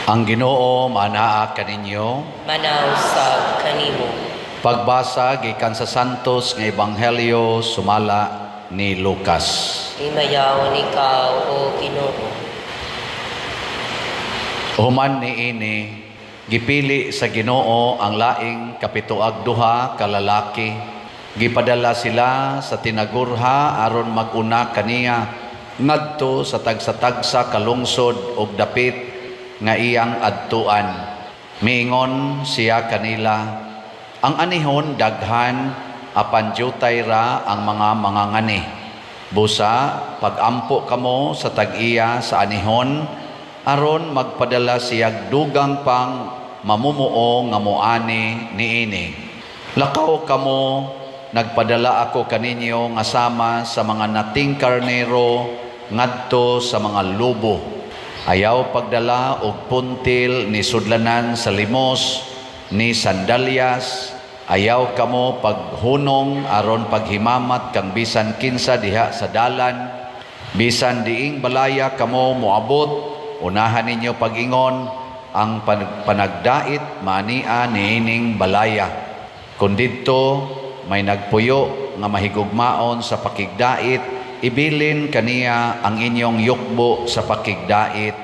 Ang Ginoo maanaa kaninyo. Manaw sa kanimo. Pagbasa gikan sa Santos nga Ebanghelyo sumala ni Lucas. Himayaon ikaw, O Ginoo. Human niini, gipili sa Ginoo ang laing kapitoag duha ka lalaki. Gipadala sila sa tinagurha aron mag-una kaniya ngadto sa tagsa-tagsa ka lungsod og dapit nga iyang adtuan. Miingon siya kanila, "Ang anihon daghan, apan dyutay ra ang mga mangangani. Busa pagampo kamo sa tag-iya sa anihon aron magpadala siyag dugang pang mamumuo nga moani niini. Lakaw kamo, nagpadala ako kaninyo nga sama sa mga nating karnero ngadto sa mga lobo. Ayaw pagdala og puntil ni sudlanan sa limos ni sandalyas. Ayaw kamo paghunong aron paghimamat kang bisan kinsa diha sa dalan. Bisan diing balaya kamo moabot, unahan ninyo pag-ingon ang panagdait maania niining balaya. Kung didto may nagpuyo nga mahigugmaon sa pakigdait, ibilin kaniya ang inyong yukbo sa pakigdait.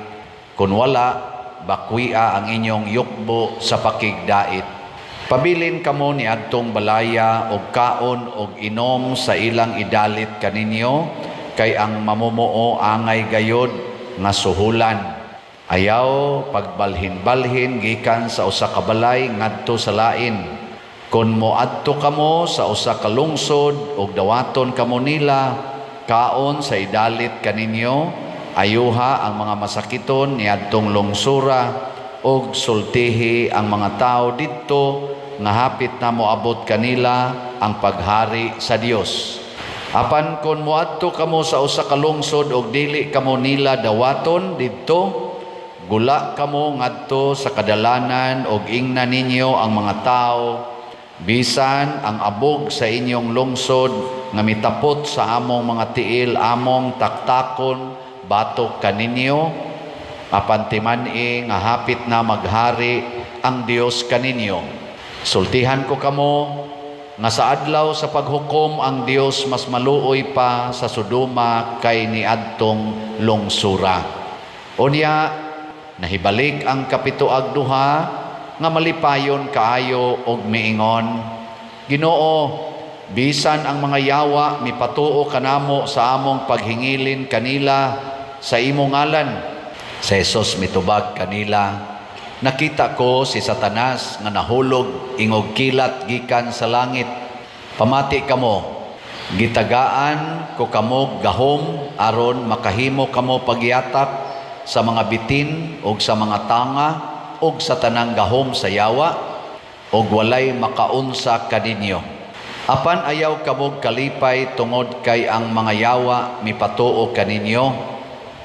Kung wala, bakwia ang inyong yukbo sa pakigdait. Pabilin kamo ni adtong balaya og kaon og inom sa ilang idalit kaninyo, kay ang mamumuo angay gayod nga suhulan. Ayaw pagbalhin-balhin gikan sa usa ka balay ngadto sa lain. Kon moadto kamo sa usa ka lungsod og dawaton kamo nila, kaon sa idalit kaninyo, ayuha ang mga masakiton niadtong lungsura og sultihi ang mga tao didto nga hapit na moabot kanila ang paghari sa Dios. Apan kon moadto kamo sa usa ka lungsod og dili kamo nila dawaton didto, gula kamo ngadto sa kadalanan og ingna ninyo ang mga tao, bisan ang abog sa inyong lungsod nga mitapot sa among mga tiil, among taktakon batok kaninyo, apan timan-i nga hapit na maghari ang Dios kaninyo. Sultihan ko kamo nga sa adlaw sa paghukom ang Dios mas maluoy pa sa Sodoma kay niadtong lungsura." Unya nahibalik ang kapitoag duha nga malipayon kaayo og miingon, "Ginoo, bisan ang mga yawa mipatuo kanamo sa among paghingilin kanila sa imong ngalan." Si Jesus mitubag kanila, "Nakita ko si Satanas nga nahulog ingog kilat gikan sa langit. Pamati kamo, gitagaan ko kamo gahom aron makahimo kamo pagyatak sa mga bitin og sa mga tanga og sa tanang gahom sa yawa, og walay makaunsa kaninyo. Apan ayaw kamog kalipay tungod kay ang mga yawa mipatuo kaninyo,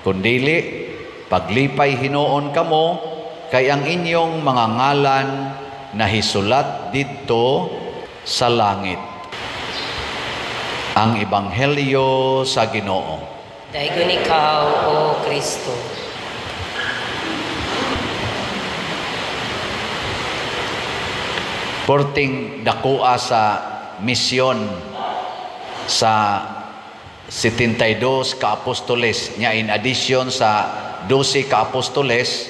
kundili paglipay hinuon kamo kay ang inyong mga ngalan nahisulat didto sa langit." Ang Ebanghelyo sa Ginoo. Daygon ikaw, O Kristo. Porting dakoa sa misyon sa 72 ka apostoles niya, in addition sa 12 ka apostoles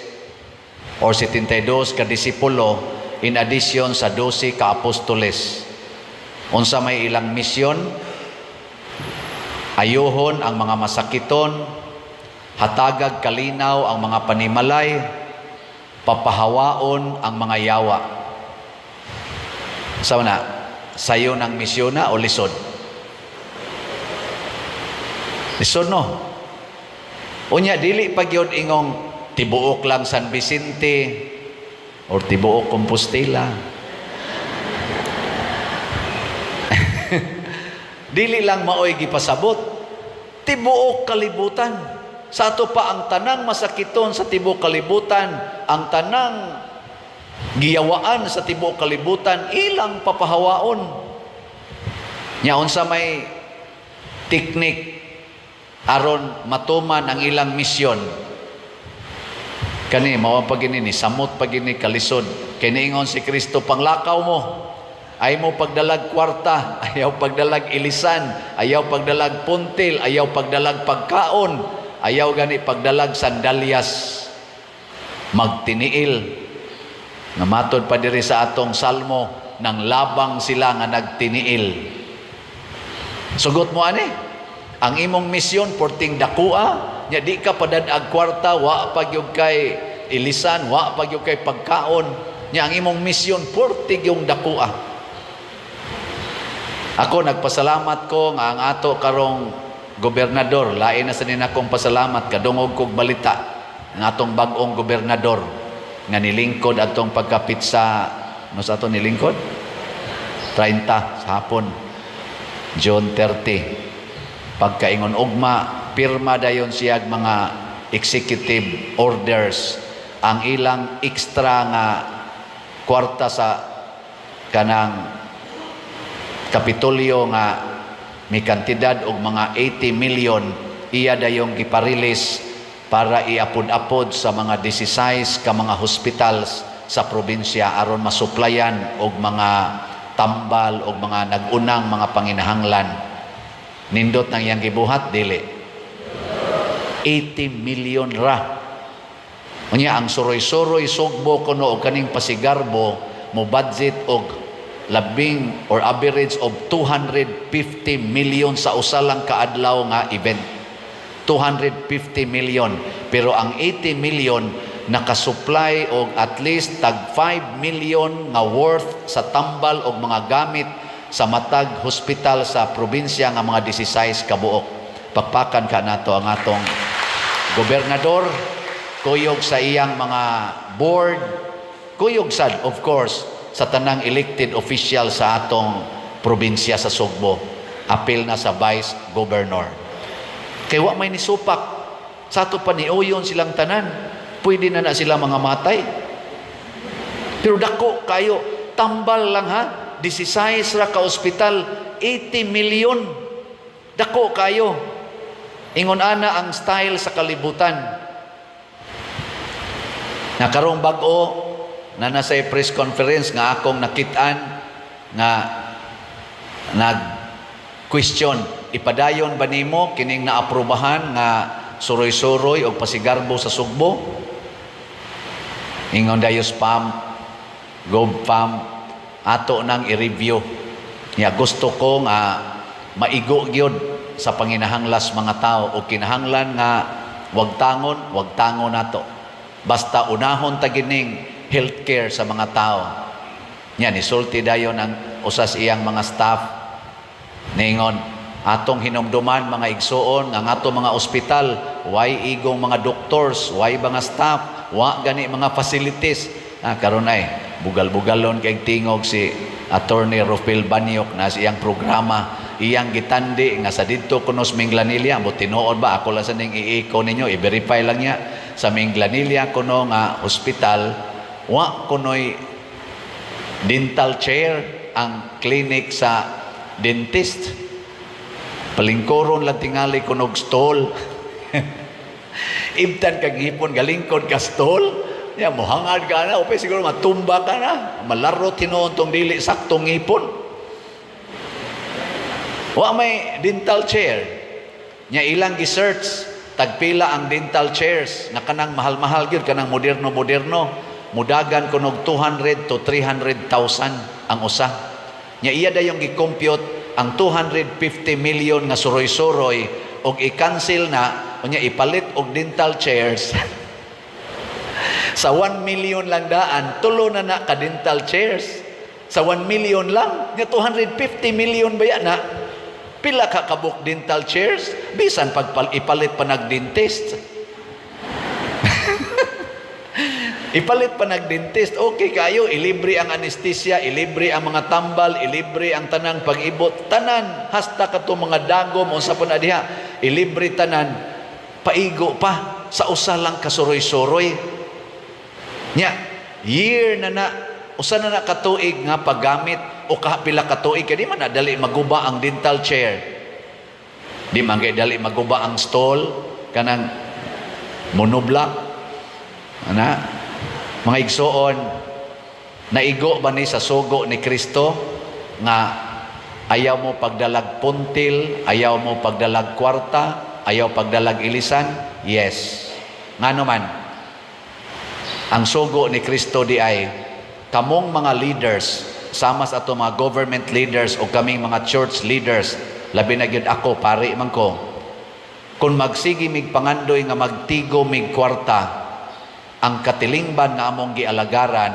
or 72 ka disipulo, in addition sa 12 ka apostoles. Unsa may ilang misyon? Ayuhon ang mga masakiton, hatagag kalinaw ang mga panimalay, papahawaon ang mga yawa. Sa una, sayo ng misyon na o lisod? Lisod, no? Unya, dili pa gyud ingong tibuok lang San Vicente or tibuok Compostela. Dili lang maoy gipasabot, tibuok kalibutan. Sa ato pa ang tanang masakiton sa tibuok kalibutan, ang tanang giyawaan sa tibuok kalibutan, ilang papahawaon. Nya unsa may teknik aron matuman ang ilang misyon? Kani mao pa gini ni samot pa gini kalisod. Kay niingon si Kristo, panglakaw mo. Ay mo pagdalag kwarta, ayaw pagdalag ilisan, ayaw pagdalag puntil, ayaw pagdalag pagkaon, ayaw gani pagdalag sandalyas. Magtiniil. Nga matod pa diri sa atong salmo, nang labang sila nga nagtiniil. Sugot mo ani? Ang imong misyon porting dakua, nya di ka padad-ag kwarta, wa pa gyud kay ilisan, wa pa gyud kay pagkaon. Nya ang imong misyon porting yung dakua. Ako nagpasalamat ko nga ang ato karong gobernador, lain na sa akong pasalamat kadungog kog balita ang atong bag-ong gobernador nga nilingkod atong pagkapit sa no sa ato nilingkod 30 sa hapon, June 30. Pagkaingon ugma, pirma dayon siyag mga executive orders, ang ilang extra nga kwarta sa kanang Kapitolyo nga may kantidad og mga 80 million, iya dayong giparilis para iapod-apod sa mga 16 ka mga hospitals sa probinsya aron masuplayan og mga tambal og mga nag-unang mga panginahanglan. Nindot nang iyang gibuhat, dili. 80 million ra. Unya ang suroy-suroy Sugbo kuno og kaning Pasigarbo mo budget og labing or average of 250 million sa usa lang kaadlaw nga event. 250 million, pero ang 80 million nakasupply og at least tag 5 million nga worth sa tambal og mga gamit sa matag hospital sa probinsya nga mga 16 ka buok. Pakpakan ka nato ang atong gobernador, kuyog sa iyang mga board, kuyog sad of course sa tanang elected official sa atong probinsya sa Sugbo. Apil na sa vice governor. Kay wa may nisupak. Sa ato pa niuyon silang tanan. Pwede na na sila mga matay. Pero dako kayo, tambal lang ha. 16 ra ka ospital, 80 million. Dako kayo. Ingon ana ang style sa kalibutan. Na karong bag-o na nasa press conference nga akong nakitaan nga nag-question, ipadayon ba nimo kining naaprubahan nga suroy-suroy og Pasigarbo sa Sugbo? Ingon dayo spam, gob pam, ato nang i-review. Nya gusto ko nga maigo gyud sa panginahanglas mga tao o kinahanglan nga wag tangon nato. Basta unahon ta gining healthcare sa mga tao. Nya nisulti dayon ang usas iyang mga staff. Ningon, atong hinumduman mga igsuon ang ato mga ospital, way igong mga doctors, way mga staff, wa gani mga facilities. Ah, karon ay bugal-bugalon kay tingog si Attorney Rufil Banyok na sa iyang programa, iyang gitandi nga sa didto kuno sa Minglanilla, mo tinuod ba ako lang sa ning iiko ninyo, i-verify lang niya sa Minglanilla kuno nga hospital, wa kunoy dental chair ang clinic sa dentist. Palingkoron lang tingali kunog stall. Ibtan kag hipon galingkod ka stall. Ya mohangad ka na, upe siguro matumba ka na, malaro tinuon tong dili saktong ngipon. Wa may dental chair. Nya ilang gi-search tagpila ang dental chairs na kanang mahal-mahal gyud, kanang moderno-moderno, mudagan kunog 200 to 300,000 ang usa. Nya iya dayong gi-compute ang 250 million nga suroy-suroy og i-cancel na, unya ipalit og dental chairs. Sa 1 million lang daan, tulo na na ka dental chairs. Sa 1 million lang, nya 250 million ba yan na? Pila ka kabuk dental chairs? Bisan pag ipalit pa nag-dentist. Ipalit pa nag-dentist, okay kayo, ilibre ang anesthesia, ilibre ang mga tambal, ilibre ang tanang pag-ibot, tanan, hasta kato mga dagom, unsa pa na diha, ilibre tanan, paigo pa, sa usa lang kasuroy-suroy. Nya, year na na, usa na na katuig nga paggamit, o kapila katuig, kaya di man na dali maguba ang dental chair. Di man kay dali maguba ang stall, kanang monoblock. Ana, mga igsoon, naigo ba ni sa sugo ni Kristo nga ayaw mo pagdalag puntil, ayaw mo pagdalag kwarta, ayaw pagdalag ilisan? Yes. Ngano man, ang sugo ni Kristo di ay kamong mga leaders, sama sa ato mga government leaders o kaming mga church leaders, labi na gyud ako, pari man ko, kung magsige mig pangandoy nga magtigo mig kwarta, ang katilingban nga among gialagaran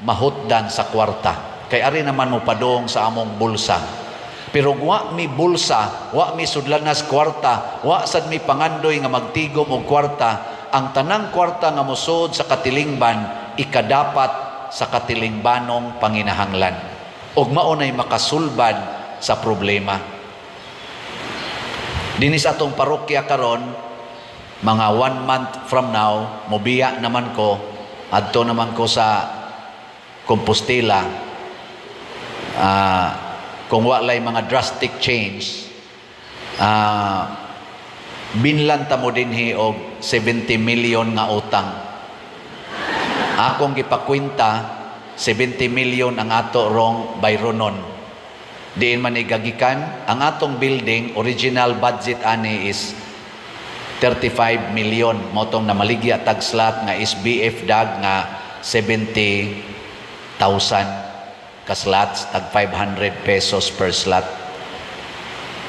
mahutdan sa kwarta. Kay ari naman mo padong sa among bulsa. Pero wa mi bulsa, wa mi sudlanas kwarta, wa sad mi pangandoy nga magtigom og kwarta, ang tanang kwarta nga mosud sa katilingban ikadapat sa katilingbanong panginahanglan. Og mao nay makasulbad sa problema. Dinis atong parokya karon, mga one month from now, mobiya naman ko, adto naman ko sa Compostela, kung walay mga drastic change, binlan ta mo dinhi og 70 million nga utang. Akong gipakwenta, 70 million ang ato rong bayronon. Diin man igagikan, ang atong building, original budget ani is 35 million. Mao tong namaligya tag slot nga SBF dag nga 70,000 ka slots, tag 500 pesos per slot.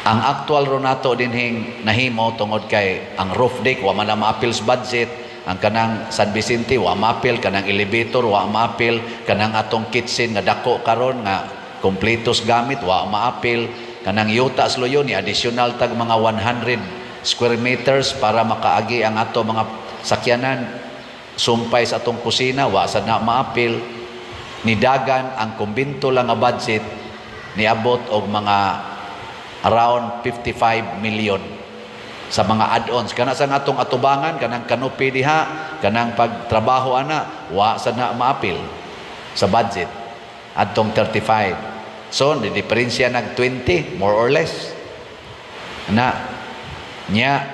Ang actual ro nato dinhing nahimo tungod kay ang roof deck wa man na maapil sa budget, ang kanang San Vicente wa maapil, kanang elevator wa maapil, kanang atong kitchen nga dako karon nga kompletos gamit wa maapil, kanang yuta sa Luyo ni additional tag mga 100 square meters para makaagi ang ato mga sakyanan sumpay sa atong kusina wa sad na maapil. Nidagan ang kumbinto lang nga budget niabot og mga around 55 million sa mga add-ons kana sa atong atubangan, kanang canopy diha, kanang pagtrabaho ana wa sad na maapil sa budget adtong 35. So di diferensya nag 20 more or less na nya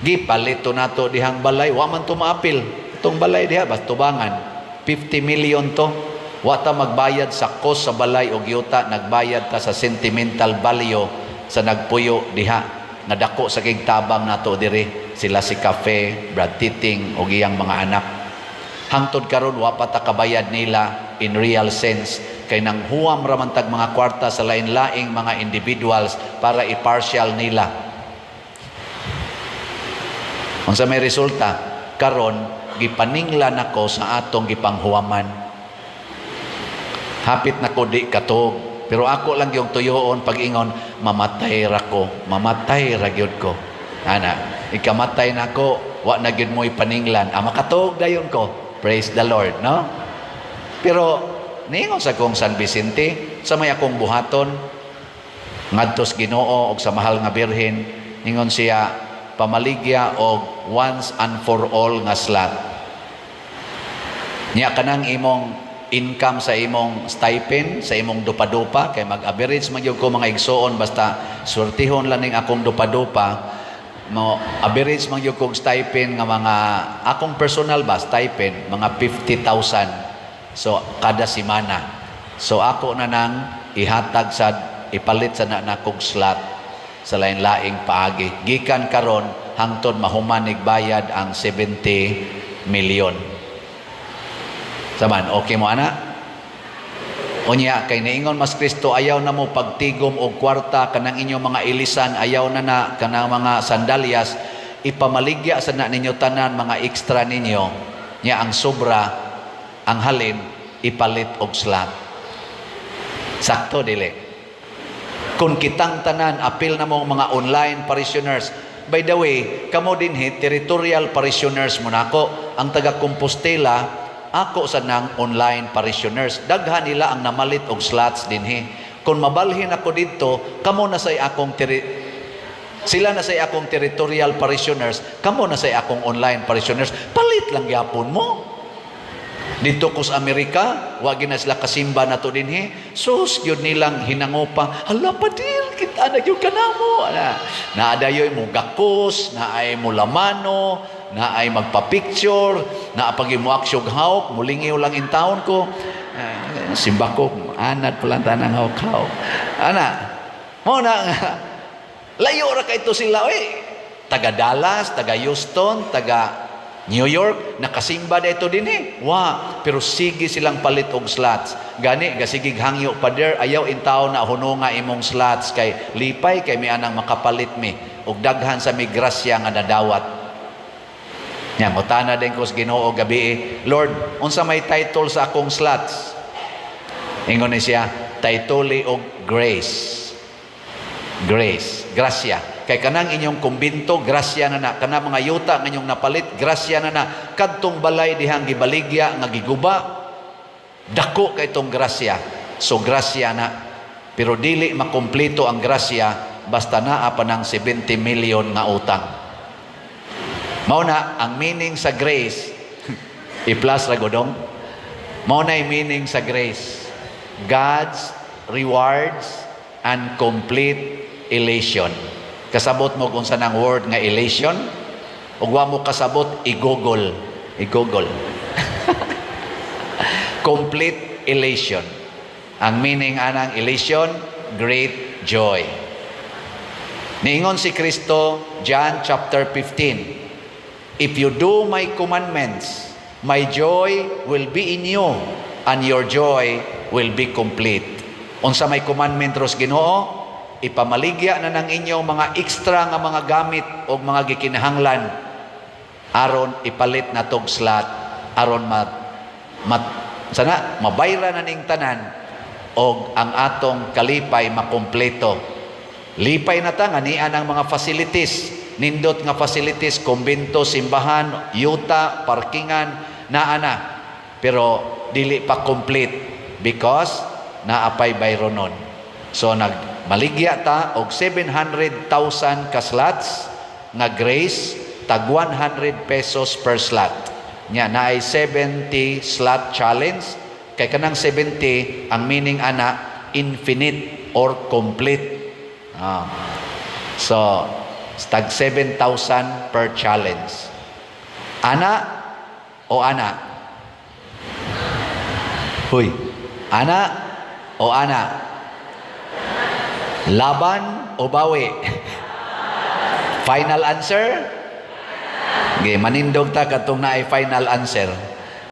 gipalito nato dihang balay, wa man to maapil itong balay diha, bas tubangan 50 million to. Wa ta magbayad sa cost sa balay og yuta, nagbayad ta sa sentimental value sa nagpuyo diha nga dako sa kig tabang nato diri, sila si Cafe, Brad Titing og iyang mga anak. Hangtod karon wa pa ta kabayad nila in real sense kay nang huwam ra man tag mga kwarta sa lain-laing mga individuals para i-partial nila. Unsa may resulta? Karon gipaninglan ako sa atong gipanghuwaman. Hapit na ko di katog, pero ako lang yung tuyoon pag-ingon, mamatay ra ko, mamatay ra gyud ko. Ana, ikamatay na ko, wa na gyud mo'y paninglan. Ah, makatog dayon ko. Praise the Lord, no? Pero niingon sa kong San Vicente, sa may akong buhaton ngadto sa Ginoo og sa mahal nga Birhen, ningon siya pamaligya og once and for all nga slot. Nya kanang imong income sa imong stipend, sa imong dupa-dupa, kay mag-average man gyud ko, mga igsoon, basta swertihon lang ning akong dupa-dupa, mo average man gyud kog stipend nga mga akong personal ba stipend mga 50,000 so kada semana. So ako na nang ihatag sa ipalit sa na nakog slot sa lain-laing paagi gikan karon hangtod mahuman bayad ang 70 million. Saman, okay mo ana? Unya, kay niingon mas Kristo, ayaw na mo pagtigom og kwarta, kanang inyong mga ilisan, ayaw na na, kanang mga sandalyas, ipamaligya sa na ninyo tanan, mga extra ninyo, nya ang sobra, ang halin, ipalit og slot. Sakto, dili? Kung kitang tanan, apil na mong mga online parishioners. By the way, kamo dinhi, territorial parishioners mo nako, ang taga Compostela, ako sa nang online parishioners. Daghan nila ang namalit og slots dinhi. Kung mabalhin ako didto, kamo na say akong sila na say akong territorial parishioners, kamo na say akong online parishioners. Palit lang gyapon mo. Dito ko sa Amerika, wa gyud na sila kasimba nato dinhi. Sus gyud nilang hinangupa. Hala padir, kita na gyud kanamo. Ana, naadayoy mo gakos, naay mo lamano. Naay magpa-picture, naa pag muaksyog hawk, mulingiw lang in town ko. Simba ko, anad pala tanang hawk-hawk. Ana, mo na nga, layo ra kay to sila, oy. Taga Dallas, taga Houston, taga New York, nakasimba dito din eh. Wa, pero sige silang palit og slots. Gani, gasigig hangyo pa der, ayaw in taon na huno nga imong slots kay lipay kay mi anang makapalit mi og daghan sa mi grasya nga nadawat. Nya ngutana din ko sa Ginoo gabi eh, "Lord, unsa may title sa akong slots?" Ingon ni siya, "Title og grace." Grace, grasya. Kay kanang inyong kumbinto, grasya na na. Kanang mga yuta nga inyong napalit, grasya na na. Kadtong balay dihang gibaligya nga giguba, dako kay itong grasya. So grasya na. Pero dili makumpleto ang grasya basta naa pa ng 70 million nga utang. Mao na ang meaning sa grace, i-plus ra godong. Mao na meaning sa grace. God's rewards and complete elation. Kasabot mo kung saan ang word nga elation? Ug wa mo kasabot, i-Google. I-Google. Complete elation. Ang meaning anang elation, great joy. Niingon si Kristo, John chapter 15, "If you do my commandments, my joy will be in you, and your joy will be complete." Unsa may commandment ros Ginoo? Ipamaligya na ng inyong mga extra nga mga gamit o mga gikinahanglan aron ipalit na tog slot, aron ma sana mabayra na ning tanan og ang atong kalipay makumpleto. Lipay na ta nga nian ang mga facilities, nindot nga facilities, kumbento, simbahan, yuta, parkingan, naa na. Pero dili pa complete because naapay bayronon. So nagmaligya ta og 700,000 ka slots nga grace, tag 100 pesos per slot. Nya naay 70 slot challenge kay kanang 70, ang meaning ana, infinite or complete. So tag 7,000 per challenge. Ana o ana? Huy. Ana o ana? Laban o bawi? Final answer? Okay, manindog ta katong naay final answer.